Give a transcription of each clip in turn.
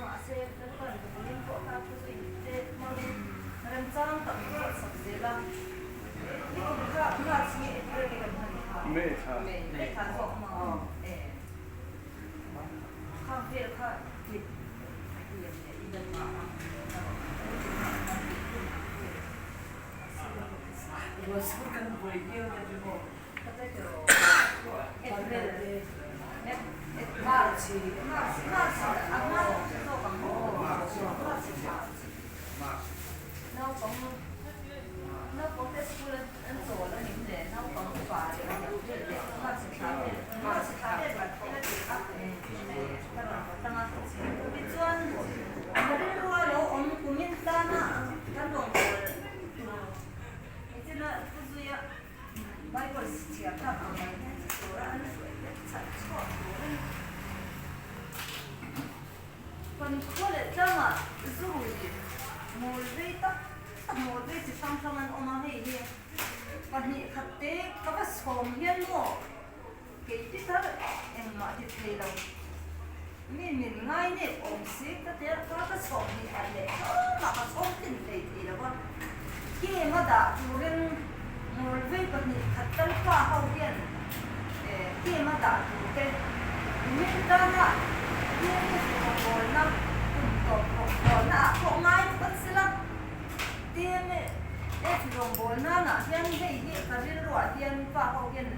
Mahse, Lalpan ka kumin pawh kha thusawi te hmangin remchang tak min ruatsak zel a. Nikum kha March nge April nge kan hman kha? May thla. May thla zawk maw? E. Khang vel kha tlip a hi em le i dan mah a. Ruahsur kan buai viau na chu maw? Bible chhiar tak ang mai hian chi tura an hruai te chhan chhuak turin kan khua leh tlangah zu rui mawl vei tak tak mawl vei chi hrang hrang an awm a, hei hi 2 khat te ka va sawm hian maw kei Peter engmah ti thei lo mi min ngai nep awm si ka ti a, ka ka sawm hnih khat leh tlawmah ka sawm tlin thei thei lo a. Game a dah turin mawl vei 2 khat tal pa ho hian game a dah tur te min tana TMF rawngbawlna kum tawp rawngbawlna ah pawh ngai bawk an sela. TMF rawngbawlna nah hian hei hi ka rilruah hian pa ho hian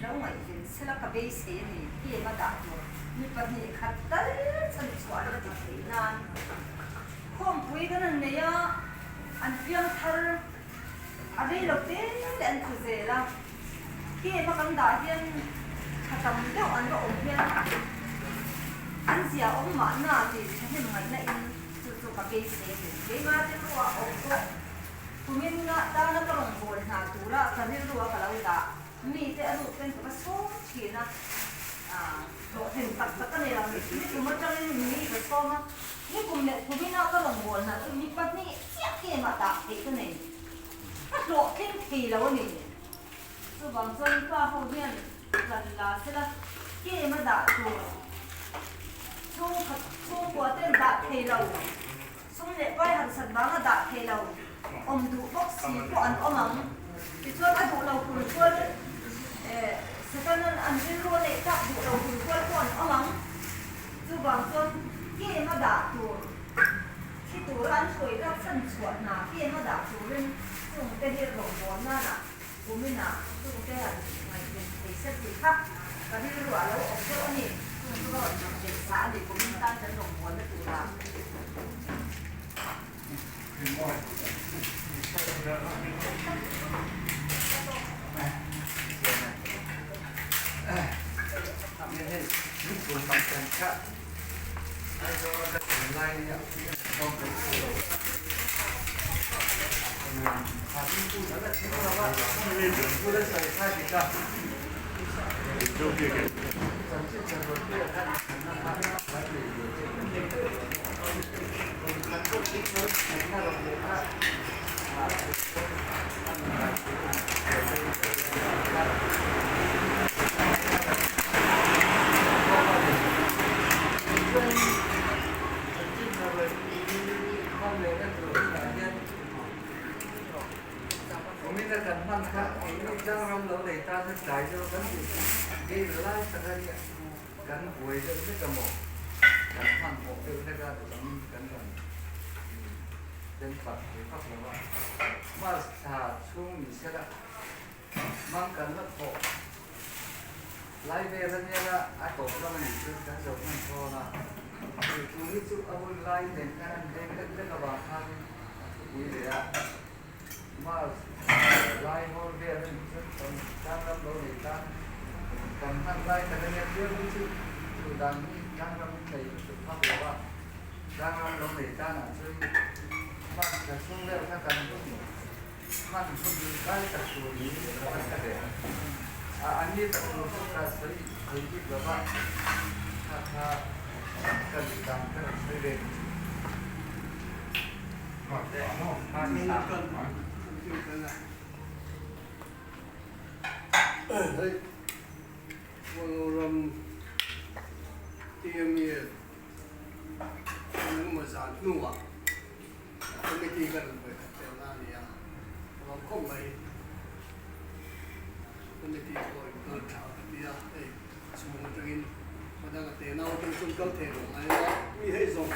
lo ngaihven sela ka beisei a ni. Game a dah tur mi 2 khat tal chhan chhuah la ti theih nan. Khawmpui kan an nei a, an piang thar a rei lo te te an tlu zel a. Cave a kan dah hian thla tam deuh an va awm hian an zia awm mahna tih thahnem ngaihna in chu chu ka beisei a ni. Keimah rilru ah awm pawh kumin nga tana ka rawn bawl hna tura ka rilru a ka lo dah mite a ruk ten ka va sawm thin a, hlawhtlin tak tak a nei lo. Nikum atangin mi ka sawm a. Nikum leh kumina ka rawn bawl hna chu mi 2 chiah kemah dah theih ka nei. Ka hlawhtling thei lo a ni. Chuvang chuan pa ho hian tlan la sela kem a dah tur chhungkhat chhungkua ten dah thei lo, sum leh pai harsat vanga dah thei lo awm duh bawk si pawh an awm ang. Tichuan a duh lo tur chuan Satanan an rilru a neih tak duh lo tur chuan pawh an awm ang. Chuvang chuan kem a dah tur thi tura an hruai tak chhan chhuah hna kem a dah turin chungte hi rawngbâwl nana kuminah chungte han ngaihven thei se tih kha ka rilruah a lo awm deuh a ni. Chung chu ka rawn lang ve sa a ni kumin tan kan rawngbâwlna turah. Hei Kawlram TMEF. chhung atangin Padang a tenau atang chuan kal thei lo ngai a, mi hei zawng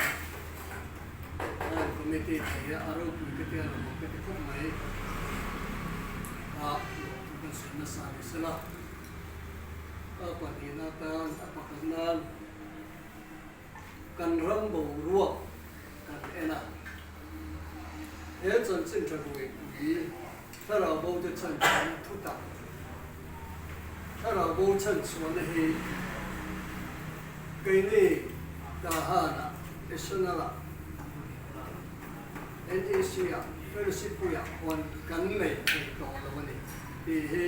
an committee thei a, a ropui ka tia lo ka ti khawp mai a, lawmthu kan sawi nasa ni sela, a pahnihna atan a pakhat nan kan ram boruak kan en a, he chanchin tha ruaipui thlarau bo te chhan chhuahna thutak, thlarau bo chhan chhuahna hi keini Tahan-ah, National-ah, NEC-ah, Fellowship puiah khuan kan nei thei tawh lo a ni tih hi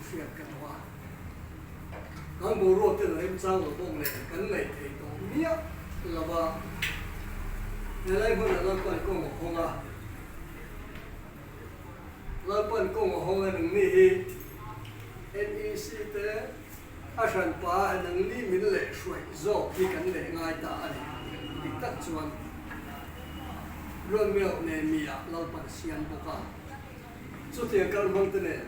hriat ka duh a. Kan boruak ten a remchang lo bawk nen kan ngaih thei tawh miah lo a, helai hmunah Lalpan kawng a hawng a, Lalpan kawng a hawng a nangni hi NEC te a hranpa a nangni min leh hruaih zawk hi kan leh ngai ta a ni. Dik tak chuan Ruatmeuh nen mi ah Lalpan siam bawk a, chutiang kal hmang te nen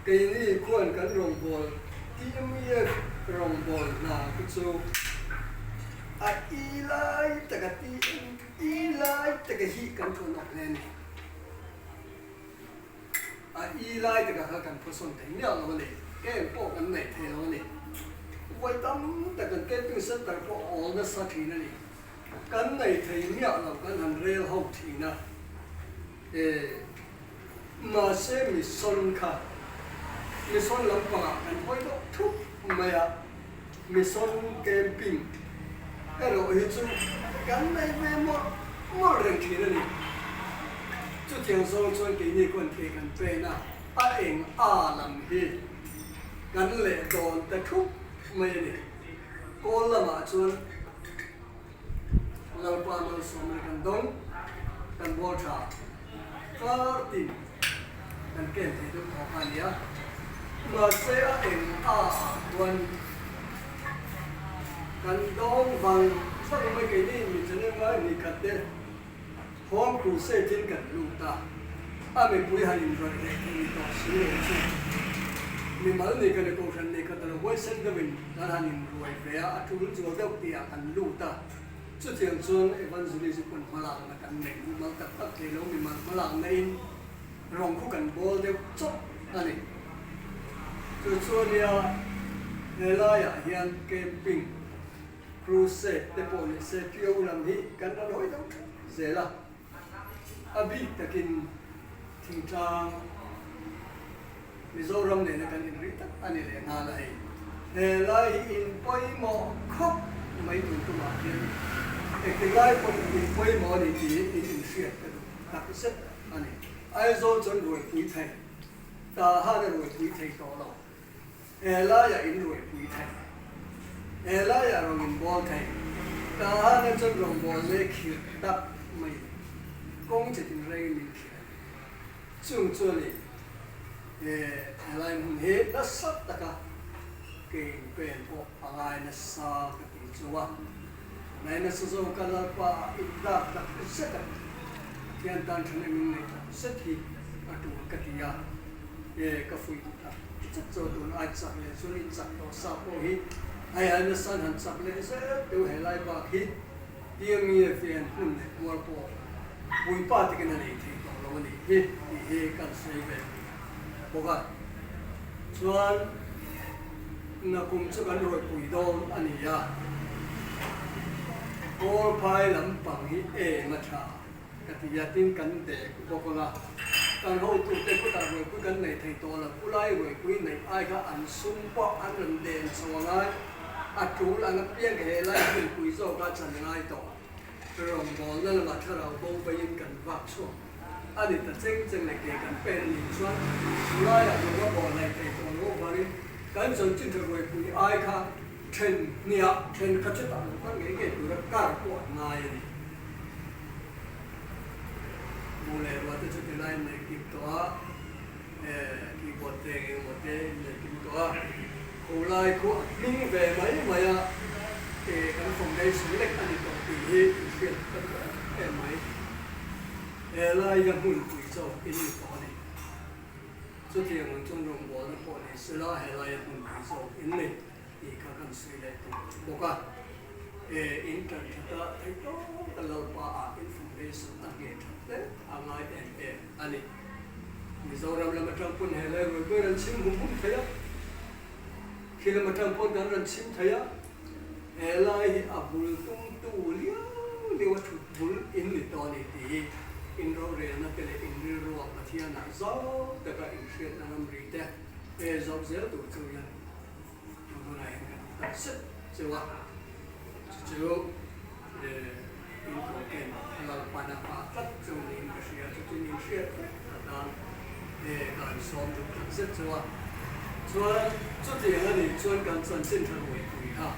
Keini khuan kan rawngbâwl TMEF rawngbâwl hna te chu a i lai taka TME lai taka hi kan ṭuan awk hle a ni. A i lai taka kha kan phasawn thei miah lo a ni. Camp pawh kan nei thei lo a ni. Vawi tam tak kan camping center pawh a awl nasa ṭhin a ni. Kan nei thei miah lo kan han rel ho ṭhin a. E. Mahse mission kha mission lampangah kan hawi deuh thup mai a, mission camping erawh hi chu kan nei ve mawlh mawlh reng thin a ni. Chutiang zawng chuan keini khawn ke kan pen a, a eng a lam hi kan leh dawn ta thup mai a ni. Kawl lamah chuan Lalpa malsawmna kan dawng, kan bawl tha kar tin kan ken thei deuh tawh a nia. Mahse a eng a ah chuan kan dawng vang vang mai keini mi channel ngai ni khat te Home Crusade in kan lut a, a mipui han inrawih leh thei ni tawh si lo chu mimal ni ka ni kohhran ni khat alo huaisen deuhin kan han inruai ve a, a tul zual deuh tihah kan lut a, chutiang chuan evangelism pawn hmalakna kan nei mumal tak tak thei lo, mimal hmalakna in rawng khu kan bawl deuh chawp a ni. Chu chu ania helaiah hian camping. Crusade te pawh ni se Tio lam hi kan rawn hawi deuh theuh zel a, a bik takin thingtlang Mizoram nena kan inri tak a ni leh nghal a hei. He lai hi in pawimawh khawp mai tun tumah hian engti lai pawn in pawimawh a ni tih in inhriat ka duh tak zet a ni. Aizawl chuan ruaipui thei, Tahan a ruaipui thei tawh lo. He laiah in ruaipui thei. He laiah rawn in bawl thei. Tahan a chuan rawn bawl leh khirh tak mai in kawng che tin reng min khirh a ni. Chung chuan i he helai hmun hi nasa taka kein pen pawh a ngai nasa ka ti chu a. Ngai nasa zawk a Lalpa ah in dak tak zet a Pathian tan thahnem in nei tak zet hi a tul ka ti a. He ka fuih duh tak. Chak chaw tun ai chak leh chuan in chak tawh sa pawh hi ai ai nasa an han chak leh zel deuh he lai bak hi TMEF hian hmun leh mual pawh puipa takin a nei thei tawh lo a nih hi tih hi kan sawi ve bawk a. Chuan nakum chu kan rawihpui dawn a ni a, Kawlphai lampang hi em a tha. Ka ti a, tin kan dek bawk ang a, kan hotute khutah ruaipui kan nei thei tawh lo, u lai ruaipui neih ai kha an sum pawh an rawn den chho ang a, a tul ang apiang he lai hmunpui zawk a chan ngai tawh. Rawngbawlna lamah thlarau bo veiin kan vak chhuak a ni ta cheng cheng leh ke kan pen a nih chuan u laiah lung a bawh hlai thei tawh lo avangin kan chanchin tha ruaipui ai kha then hniah then kha chutah lo kal ngei ngei tura kar pawh an ngai a ni. Mu leh ruah te chu ti lai in nei kim tawh a, keyboard te eng emaw te in nei kim tawh a, kho lai khu a hming ve mai mai a, kan foundation lek a ni tawh tih hi in hriat ka duh em em mai. He lai hi a hmunpui chauh in ni tawh a ni. Chutiang ang chuan rawngbawlna pawh ni sela helaia hmunpui zawk in nei tih kha kan sawi leh tawh bawk a. E in tan that a theih tawk a Lalpa ah in foundation a ngheh that hle a ngai em em a ni. Mizoram lam atang pawn helai ruai pawh i rawn chhim hum hum thei a, khi lam atang pawn kan rawn chhim thei a, helai hi a bul tumtu liau liau a thut bul in ni tawh a ni tih hi in rorelna te leh in rilruah Pathianah zau taka inhriatna ramri te he zawk zel tur chu hian Tun hunah hian kan tak zet cheu a, chu chu in koken a Lalpan a nghah tlat cheu niin ka hria, chu chu in hriat vek atan ka han sawm duh tak zet cheu a. Chuan chutiang a nih chuan kan chanchin tha ruaipui kha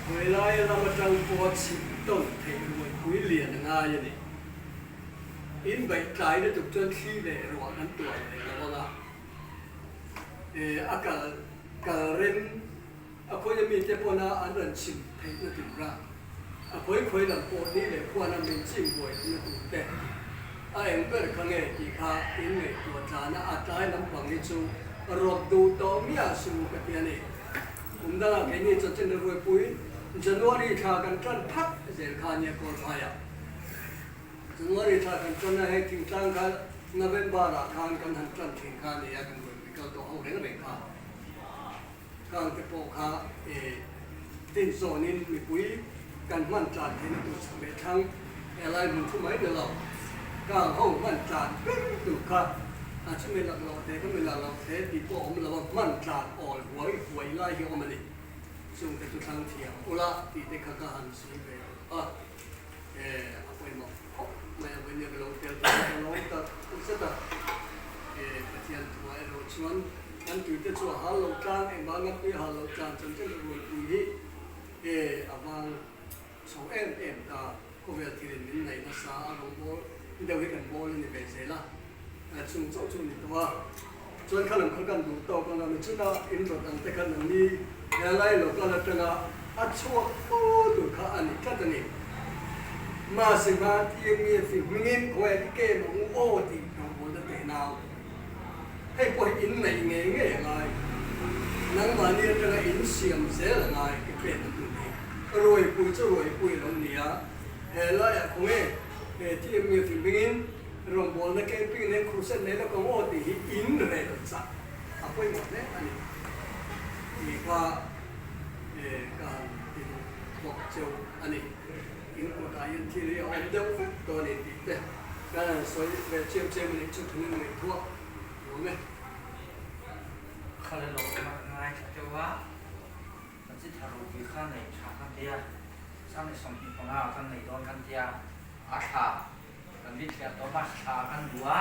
Khawilaia lam atang pawha chhip tawn theih ruaipui lian a ngai a ni. In baih tlai lutuk chuan thli leh ruah kan tuar leh lo ang a, a kal kal rem a khawia mite pawna an rawn chim theihna tura a khawi khawi lam pawh ni leh khuana min chim buai lohna tur te a eng ber kha nge tih kha in ngaihtuah tlana a tlai lampang hi chu rawt duh tawh miah su ka ti a ni. Kum dangah keini chanchin ruaipui January thla kan tan phat zel kha nia Kawlphaiah. January thla kan tan a, hei thingtlang kha November ah khan kan han tan thin kha a ni a, kan buaipui kal tawh ho reng reng kha. Khang te pawh kha e tin zawnin mipui kan hman tlan theihna tur chhak leh thlang helai hmun thu mai ni lo, khang ho hman tlan ber tur kha a chumi lak loh the ka mi lak loh the tih pawh a awm lo a, hman tlan awl huai huai lai hi a awm a ni. Chungte chu thlang thiam ula tih te kha ka han sawi ve a. E a pawimawh khawp mai a, vawinia ka lo tel tur a ka lawm tak zet a. E Pathian thua erawh chuan kan tuite chu a hal lo tlang, engvanga tui a hal lo tlan chan chan rualpui hi e a vang chho em em ta, khawvel thilin min nei nasa a, rawngbawl deuh hi kan bawl a ni ve zel a, chung chauh chu a ni tawh a. Chuan kha lam kha kan duh tawk ang a, mi chuna in rawt ang te khan an ni helai local atanga a chhuak fo tur kha a ni tlat a ni. Mahse hma TMF hi hmingin khawiah i kem ang u aw tih rawngbawl a teh nau. Hei pawh hi in neih ngei ngei a ngai. Nangmahni atanga in siam zel a ngai i pek a hmun hi. Ruaipui chu ruaipui a lo ni a, helaiah khawnge he TMF hi hmingin Rawngbawlna camping nen crusade nei lawk ang aw tih hi in rel chak a pawimawh hle a ni tih kha ka han ti duh bawk cheu a ni. In kutah hian thil hi a awm deuh vek tawh a ni tih te kan han sawi ve chiam chiam a nih chu thun in ngaihtuah nuam e. Kha le lo ngaithla teuh a, kan chi thar ropui kha nei tha kan tia, 25 kan nei dawn kan tia, a thla. Kan bithliah tawh a, thla kan duh a.